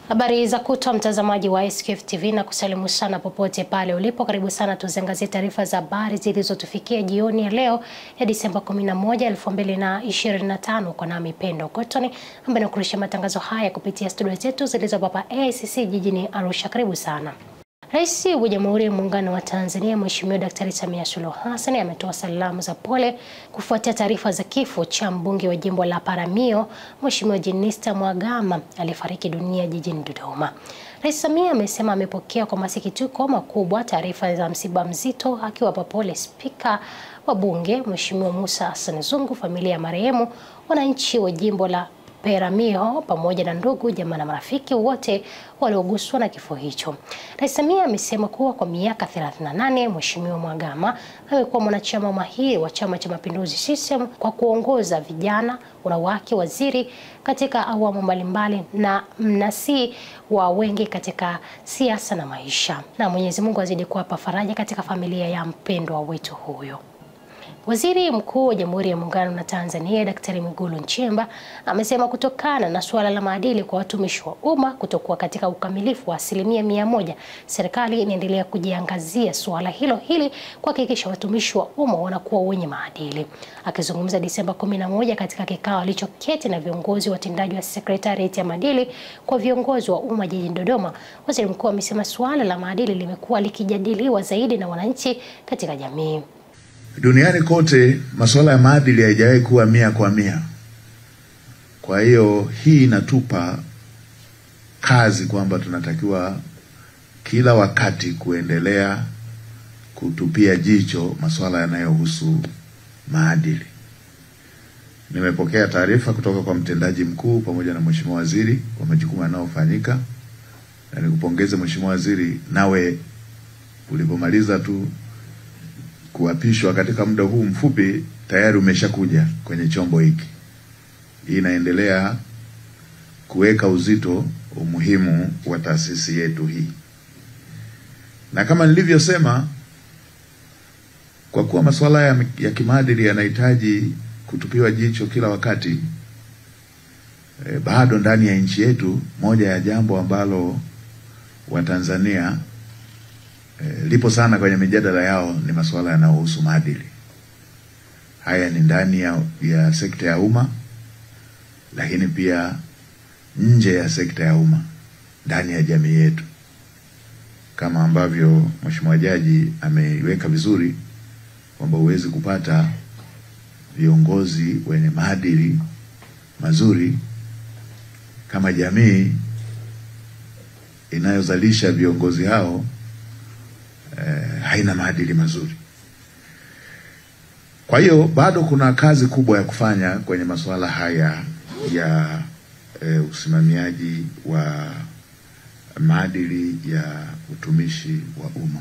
Habari za kutwa mtazamaji wa SQF TV na kusalimu sana popote pale ulipo. Karibu sana tuziangazie taarifa za habari zilizotufikia jioni ya leo ya Disemba 11, 2025 kwa nami Pendo Kotoni ambaye nakurusha matangazo haya kupitia studio zetu zilizo hapa AICC jijini Arusha. Karibu sana. Rais wa Jamhuri ya Muungano wa Tanzania Mheshimiwa Daktari Samia Suluhu Hassan ametoa salamu za pole kufuatia taarifa za kifo cha mbunge wa jimbo la Peramiho Mheshimiwa Jenista Mhagama alifariki dunia jijini Dodoma. Rais Samia amesema amepokea kwa masikitiko makubwa taarifa za msiba mzito, akiwapa pole Spika wa Bunge Mheshimiwa Musa Hassan Zungu, familia ya marehemu, wananchi wa jimbo la Peramiho pamoja na ndugu, jamaa na marafiki wote walioguswa na kifo hicho. Rais Samia amesema kuwa kwa miaka 38 Mheshimiwa Mhagama amekuwa mwanachama mahiri wa Chama cha Mapinduzi CCM kwa kuongoza vijana, wanawake, waziri katika awamu mbalimbali na mnasi wa wengi katika siasa na maisha. Na Mwenyezi Mungu azidi kuwapa faraja katika familia ya mpendwa wetu huyo. Waziri Mkuu wa Jamhuri ya Muungano wa Tanzania Daktari Mwigulu Nchemba amesema kutokana na suala la maadili kwa watumishi wa umma kutokuwa katika ukamilifu wa 100%, serikali inaendelea kujiangazia suala hilo hili kuhakikisha watumishi wa umma wanakuwa wenye maadili. Akizungumza Disemba 11 katika kikao alichoketi na viongozi watendaji wa Sekretarieti ya Maadili kwa viongozi wa umma jijini Dodoma, Waziri Mkuu amesema suala la maadili limekuwa likijadiliwa zaidi na wananchi katika jamii. Duniani kote masuala ya maadili haijawahi kuwa 100 kwa 100. Kwa hiyo hii inatupa kazi kwamba tunatakiwa kila wakati kuendelea kutupia jicho masuala yanayohusu maadili. Nimepokea taarifa kutoka kwa mtendaji mkuu pamoja na Mheshimiwa Waziri kwa majukumu yanayofanyika, na nikupongeze Mheshimiwa Waziri, nawe ulipomaliza tu kuapishwa katika muda huu mfupi tayari umeshakuja kwenye chombo hiki. Hii inaendelea kuweka uzito umuhimu wa taasisi yetu hii. Na kama nilivyosema, kwa kuwa masuala ya kimaadili yanahitaji kutupiwa jicho kila wakati, bado ndani ya nchi yetu moja ya jambo ambalo Watanzania lipo sana kwenye mijadala yao ni masuala yanayohusu maadili. Haya ni ndani ya sekta ya umma, lakini pia nje ya sekta ya umma, ndani ya jamii yetu. Kama ambavyo Mheshimiwa Jaji ameiweka vizuri kwamba huwezi kupata viongozi wenye maadili mazuri kama jamii inayozalisha viongozi hao haina maadili mazuri. Kwa hiyo bado kuna kazi kubwa ya kufanya kwenye masuala haya ya usimamiaji wa maadili ya utumishi wa umma.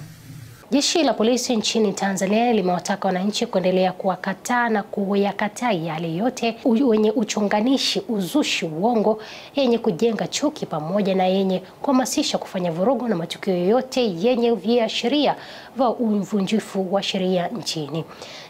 Jeshi la polisi nchini Tanzania limewataka wananchi kuendelea kuwakataa na kuyakataa yale yote wenye uchonganishi, uzushi, uongo, yenye kujenga chuki pamoja na yenye kuhamasisha kufanya vurugu na matukio yote yenye viashiria vya uvunjifu wa sheria nchini.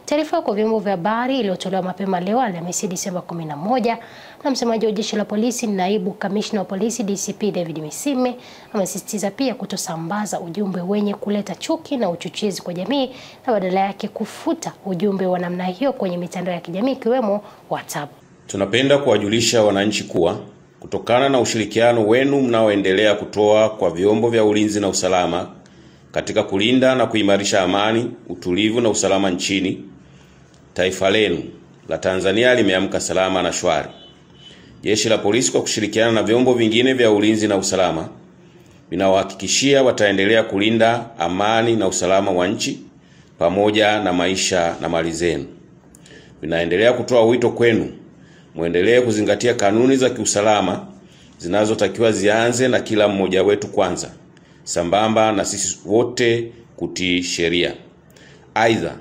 Taarifa kwa vyombo vya habari iliyotolewa mapema leo Alhamisi Disemba 11 na msemaji wa jeshi la polisi, naibu kamishna wa polisi DCP David Misime, amesisitiza pia kutosambaza ujumbe wenye kuleta chuki na uchochezi kwa jamii na badala yake kufuta ujumbe wa namna hiyo kwenye mitandao ya kijamii ikiwemo WhatsApp. Tunapenda kuwajulisha wananchi kuwa kutokana na ushirikiano wenu mnaoendelea kutoa kwa vyombo vya ulinzi na usalama katika kulinda na kuimarisha amani, utulivu na usalama nchini, taifa lenu la Tanzania limeamka salama na shwari. Jeshi la polisi kwa kushirikiana na vyombo vingine vya ulinzi na usalama vinawahakikishia wataendelea kulinda amani na usalama wa nchi pamoja na maisha na mali zenu. Vinaendelea kutoa wito kwenu muendelee kuzingatia kanuni za kiusalama zinazotakiwa zianze na kila mmoja wetu kwanza, sambamba na sisi wote kutii sheria. Aidha,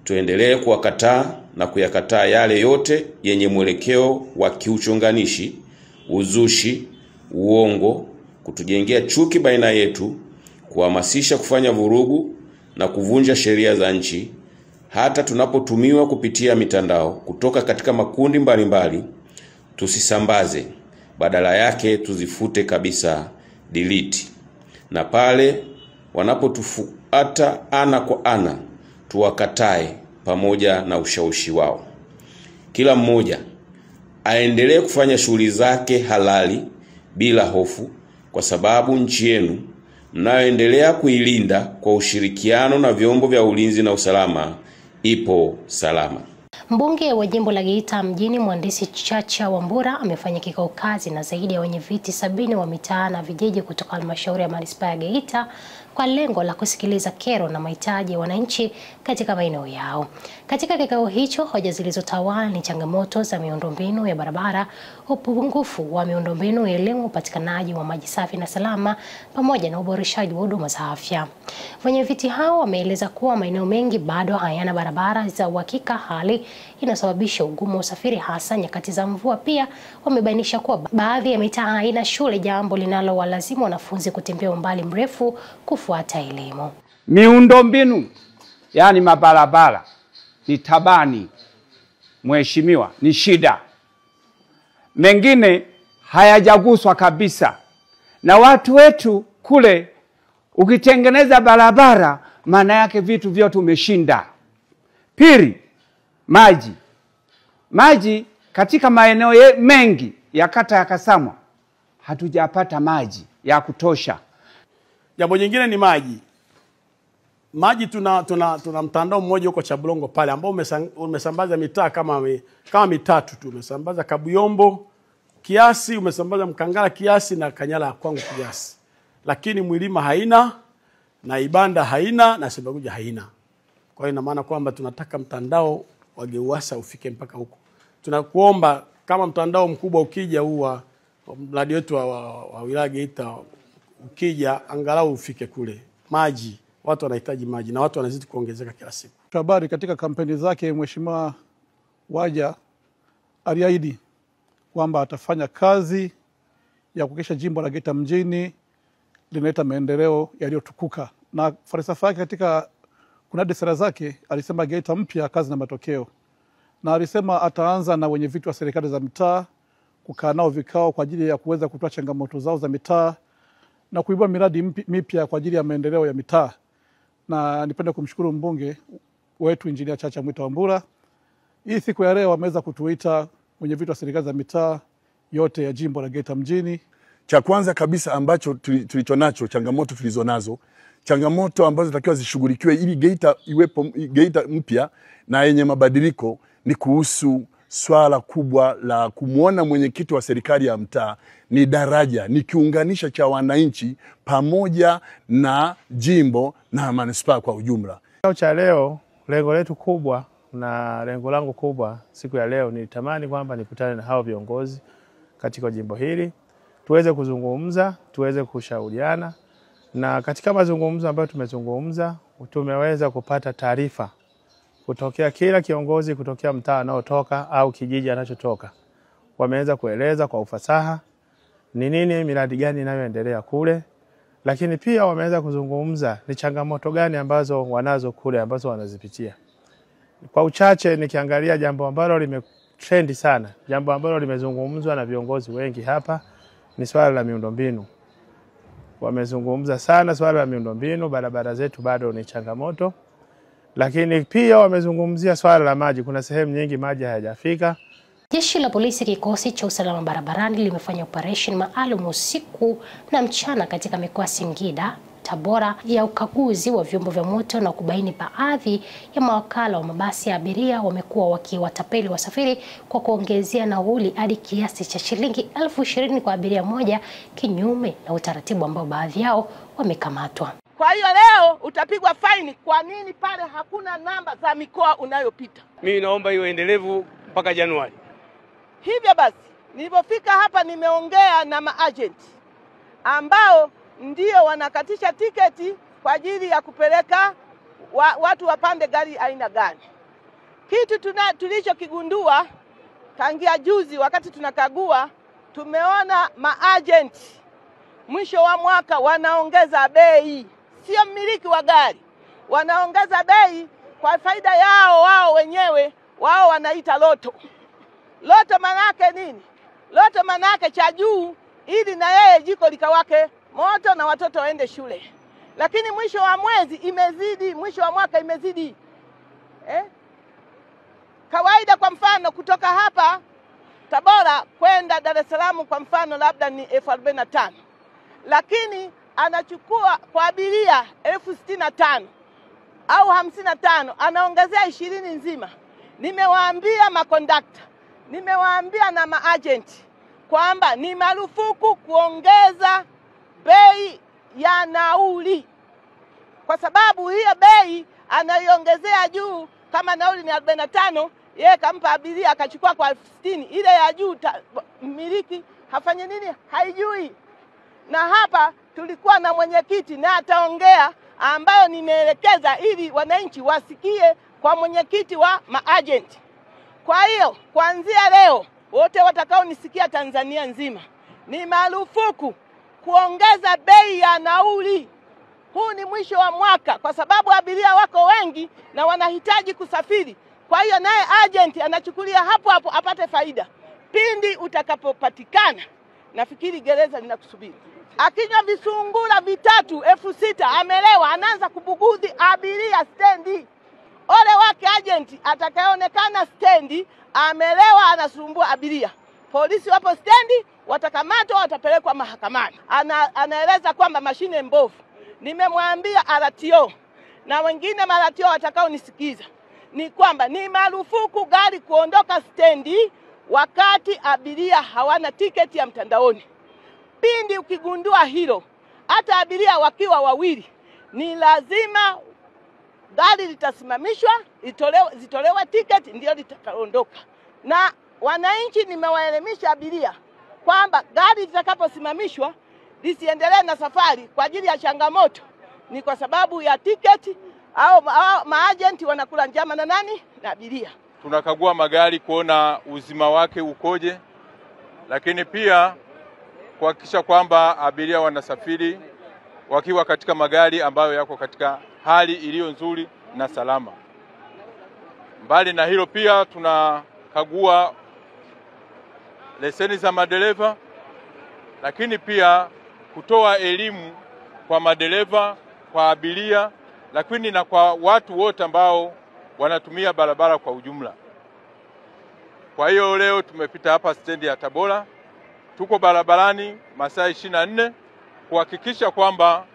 tuendelee kuwakataa na kuyakataa yale yote yenye mwelekeo wa kiuchonganishi, uzushi, uongo, kutujengea chuki baina yetu, kuhamasisha kufanya vurugu na kuvunja sheria za nchi, hata tunapotumiwa kupitia mitandao kutoka katika makundi mbalimbali. Tusisambaze Badala yake tuzifute kabisa, delete. Na pale wanapotufuata ana kwa ana, tuwakatae pamoja na ushawishi wao. Kila mmoja aendelee kufanya shughuli zake halali bila hofu, kwa sababu nchi yenu mnayoendelea kuilinda kwa ushirikiano na vyombo vya ulinzi na usalama ipo salama. Mbunge wa jimbo la Geita mjini Mhandisi Chacha Wambura amefanya kikao kazi na zaidi ya wenye viti 70 wa mitaa na vijiji kutoka halmashauri ya manispaa ya Geita kwa lengo la kusikiliza kero na mahitaji ya wananchi katika maeneo yao. Katika kikao hicho, hoja zilizotawala ni changamoto za miundombinu ya barabara, upungufu wa miundombinu ya elimu, upatikanaji wa maji safi na salama, pamoja na uboreshaji wa huduma za afya. Wenye viti hao wameeleza kuwa maeneo mengi bado hayana barabara za uhakika, hali inasababisha ugumu wa usafiri hasa nyakati za mvua. Pia wamebainisha kuwa baadhi ya mitaa haina shule, jambo linalowalazimu wanafunzi kutembea umbali mrefu kufuata elimu. Miundombinu, yani mabarabara, ni tabani, mheshimiwa, ni shida. Mengine hayajaguswa kabisa. Na watu wetu kule, ukitengeneza barabara, maana yake vitu vyote umeshinda. Pili, maji. Maji katika maeneo mengi ya kata ya Kasamwa hatujapata maji ya kutosha. Jambo jingine ni maji. Maji tuna mtandao mmoja huko Chabulongo pale ambao umesambaza mitaa kama mitatu tu. Umesambaza Kabuyombo kiasi, umesambaza Mkangala kiasi na Kanyala kwangu kiasi. Lakini Mwilima haina, na Ibanda haina, na Sebaguja haina. Kwa hiyo ina maana kwamba tunataka mtandao wa GEUWASA ufike mpaka huko. Tunakuomba kama mtandao mkubwa ukija huu wa mradi wetu wa wilaya Geita ukija, angalau ufike kule. Maji, watu wanahitaji maji na watu wanazidi kuongezeka kila siku. Habari katika kampeni zake Mheshimiwa Waja aliahidi kwamba atafanya kazi ya kuhakikisha jimbo la Geita mjini linaleta maendeleo yaliyotukuka. Na falsafa yake katika kunadi sera zake alisema Geita mpya, kazi na matokeo. Na alisema ataanza na wenye viti wa serikali za mitaa, kukaa nao vikao kwa ajili ya kuweza kutoa changamoto zao za mitaa na kuibua miradi mipya kwa ajili ya maendeleo ya mitaa. Na nipende kumshukuru mbunge wetu Injinia Chacha Mwita Wambura. Hii siku ya leo ameweza kutuita wenye viti wa serikali za mitaa yote ya jimbo la Geita mjini. Cha kwanza kabisa ambacho tulichonacho, changamoto tulizonazo, changamoto ambazo takiwa zishughulikiwe ili Geita iwepo Geita mpya na yenye mabadiliko, ni kuhusu swala kubwa la kumuona mwenyekiti wa serikali ya mtaa ni daraja, ni kiunganisha cha wananchi pamoja na jimbo na manispaa kwa ujumla. Cha leo, lengo letu kubwa na lengo langu kubwa siku ya leo, nilitamani kwamba nikutane na hao viongozi katika jimbo hili, tuweze kuzungumza, tuweze kushauriana. Na katika mazungumzo ambayo tumezungumza, tumeweza kupata taarifa kutokea kila kiongozi kutokea mtaa anaotoka au kijiji anachotoka. Wameweza kueleza kwa ufasaha ni nini, miradi gani inayoendelea kule, lakini pia wameweza kuzungumza ni changamoto gani ambazo wanazo kule ambazo wanazipitia. Kwa uchache nikiangalia jambo ambalo limetrend sana, jambo ambalo limezungumzwa na viongozi wengi hapa ni swala la miundombinu. Wamezungumza sana swala la miundombinu, barabara zetu bado ni changamoto. Lakini pia wamezungumzia swala la maji, kuna sehemu nyingi maji hayajafika. Jeshi la polisi kikosi cha usalama barabarani limefanya operation maalum usiku na mchana katika mikoa Singida, Tabora ya ukaguzi wa vyombo vya moto na kubaini baadhi ya mawakala wa mabasi ya abiria wamekuwa wakiwatapeli wasafiri kwa kuongezea nauli hadi kiasi cha shilingi 20,000 kwa abiria moja, kinyume na utaratibu ambao baadhi yao wamekamatwa. Kwa hiyo leo utapigwa faini. Kwa nini pale hakuna namba za mikoa unayopita? Mimi naomba iwe endelevu mpaka Januari. Hivyo basi, nilipofika hapa nimeongea na maagent ambao ndio wanakatisha tiketi kwa ajili ya kupeleka watu wapande gari aina gani. Kitu tulichokigundua tangia juzi wakati tunakagua, tumeona maagent mwisho wa mwaka wanaongeza bei. Sio mmiliki wa gari, wanaongeza bei kwa faida yao wao wenyewe. Wao wanaita loto. Loto maana yake nini? Loto maana yake cha juu, ili na yeye jiko likawake moto na watoto waende shule. Lakini mwisho wa mwezi imezidi, mwisho wa mwaka imezidi. Kawaida kwa mfano kutoka hapa Tabora kwenda Dar es Salaam kwa mfano labda ni 45,000. Lakini anachukua kwa abiria 65,000 au 55, anaongezea 20 nzima. Nimewaambia makondakta, nimewaambia na maagent kwamba ni marufuku kuongeza bei ya nauli, kwa sababu hiyo bei anaiongezea juu. Kama nauli ni 45, yeye kampa abiria akachukua kwa 60,000, ile ya juu mmiliki hafanye nini? Haijui. Na hapa tulikuwa na mwenyekiti na ataongea, ambayo nimeelekeza ili wananchi wasikie kwa mwenyekiti wa maagent. Kwa hiyo kuanzia leo wote watakaonisikia Tanzania nzima, ni marufuku kuongeza bei ya nauli. Huu ni mwisho wa mwaka, kwa sababu abiria wako wengi na wanahitaji kusafiri. Kwa hiyo naye agent anachukulia hapo hapo apate faida. Pindi utakapopatikana, nafikiri gereza linakusubiri. Akinywa visungura vitatu 6,000 amelewa, anaanza kubugudhi abiria stendi. Ole wake agent atakayeonekana stendi amelewa anasumbua abiria. Polisi wapo stendi, watakamatwa, watapelekwa mahakamani. Anaeleza kwamba mashine mbovu. Nimemwambia RTO na wengine maratio watakaonisikiza ni kwamba ni marufuku gari kuondoka stendi wakati abiria hawana tiketi ya mtandaoni. Pindi ukigundua hilo, hata abiria wakiwa wawili, ni lazima gari litasimamishwa, zitolewe tiketi ndio litakaondoka. Na wananchi nimewaelimisha abiria kwamba gari litakaposimamishwa lisiendelee na safari kwa ajili ya changamoto, ni kwa sababu ya tiketi au maagenti wanakula njama na nani? Na abiria. Tunakagua magari kuona uzima wake ukoje, lakini pia kuhakikisha kwamba abiria wanasafiri wakiwa katika magari ambayo yako katika hali iliyo nzuri na salama. Mbali na hilo, pia tunakagua leseni za madereva, lakini pia kutoa elimu kwa madereva, kwa abiria, lakini na kwa watu wote ambao wanatumia barabara kwa ujumla. Kwa hiyo leo tumepita hapa stendi ya Tabora, tuko barabarani masaa 24 kuhakikisha kwamba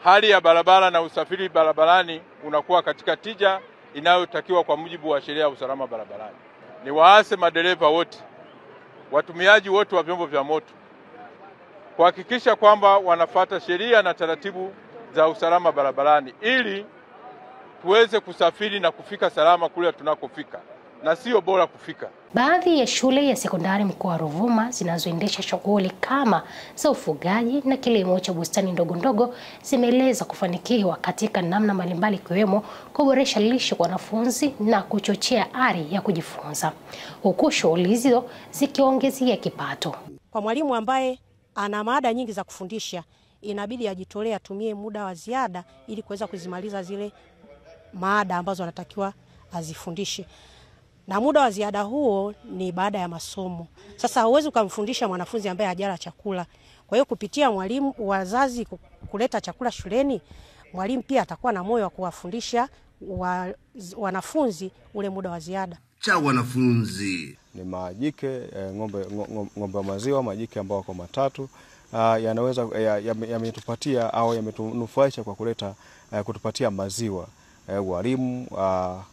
hali ya barabara na usafiri barabarani unakuwa katika tija inayotakiwa kwa mujibu wa sheria ya usalama barabarani. Ni waase madereva wote, watumiaji wote wa vyombo vya moto kuhakikisha kwamba wanafuata sheria na taratibu za usalama barabarani ili tuweze kusafiri na kufika salama kule tunakofika, na sio bora kufika. Baadhi ya shule ya sekondari mkoa wa Ruvuma zinazoendesha shughuli kama za ufugaji na kilimo cha bustani ndogo ndogo zimeeleza kufanikiwa katika namna mbalimbali, ikiwemo kuboresha lishe kwa wanafunzi na kuchochea ari ya kujifunza, huku shughuli hizo zikiongezea kipato. Kwa mwalimu ambaye ana mada nyingi za kufundisha, inabidi ajitolee, atumie muda wa ziada ili kuweza kuzimaliza zile mada ambazo anatakiwa azifundishe. Na muda wa ziada huo ni baada ya masomo. Sasa huwezi ukamfundisha mwanafunzi ambaye hajala chakula. Kwa hiyo kupitia mwalimu, wazazi kuleta chakula shuleni, mwalimu pia atakuwa na moyo wa kuwafundisha wanafunzi ule muda wa ziada. Cha wanafunzi ni majike, ng'ombe wa maziwa, majike ambao wako matatu, yanaweza yametupatia au yametunufaisha kwa kuleta kutupatia maziwa. Walimu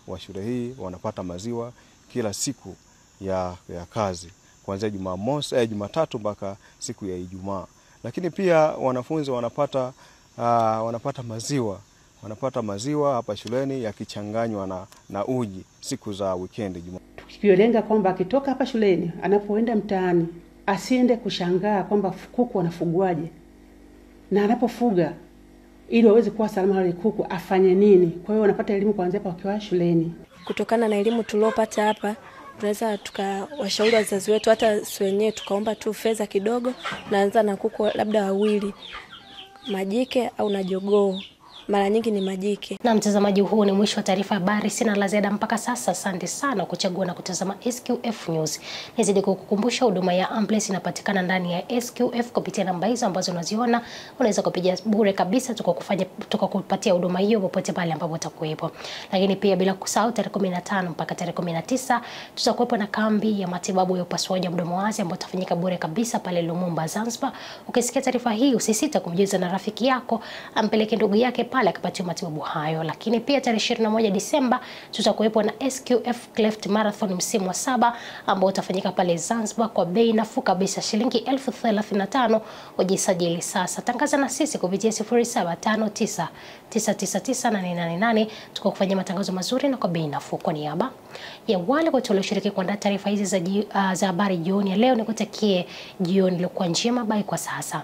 wa shule hii wanapata maziwa kila siku ya kazi kuanzia Jumamosi, Jumatatu mpaka siku ya Ijumaa. Lakini pia wanafunzi wanapata maziwa. Wanapata maziwa hapa shuleni yakichanganywa na uji siku za weekend. Tukiolenga kwamba akitoka hapa shuleni anapoenda mtaani asiende kushangaa kwamba kuku wanafugwaje, na anapofuga ili waweze kuwa salama wale kuku afanye nini. Kwa hiyo wanapata elimu kuanzia hapa wakiwa shuleni. Kutokana na elimu tuliopata hapa, tunaweza tukawashauri wazazi wetu, hata sisi wenyewe tukaomba tu fedha kidogo, naanza na kuku labda wawili, majike au na jogoo. Mara nyingi ni majike. Na mtazamaji, huu ni mwisho wa taarifa habari. Sina la ziada mpaka sasa. Asante sana kuchagua na kutazama SQF News. Nizidi kukukumbusha huduma ya ambulance inapatikana ndani ya SQF kupitia namba hizo ambazo unaziona. Unaweza kupiga bure kabisa tukakupatia huduma hiyo popote pale ambapo utakuwepo. Lakini pia bila kusahau tarehe 15 mpaka tarehe 19 tutakuwepo na kambi ya matibabu ya upasuaji wa mdomo wazi ambayo itafanyika bure kabisa pale Lumumba, Zanzibar. Ukisikia taarifa hii usisite kumjuza na rafiki yako, ampeleke ndugu yake pale akapatiwa matibabu hayo. Lakini pia tarehe 21 Disemba tutakuwepo na SQF Cleft Marathon msimu wa 7 ambao utafanyika pale Zanzibar kwa bei nafuu kabisa, shilingi 35,000. Ujisajili sasa. Tangaza na sisi kupitia 0759 999 888 tukakufanyia matangazo mazuri na kwa bei nafuu. Kwa niaba ya wale wote walioshiriki kuandaa taarifa hizi za habari jioni ya leo, nikutakie jioni iliyokuwa njema. Bye kwa sasa.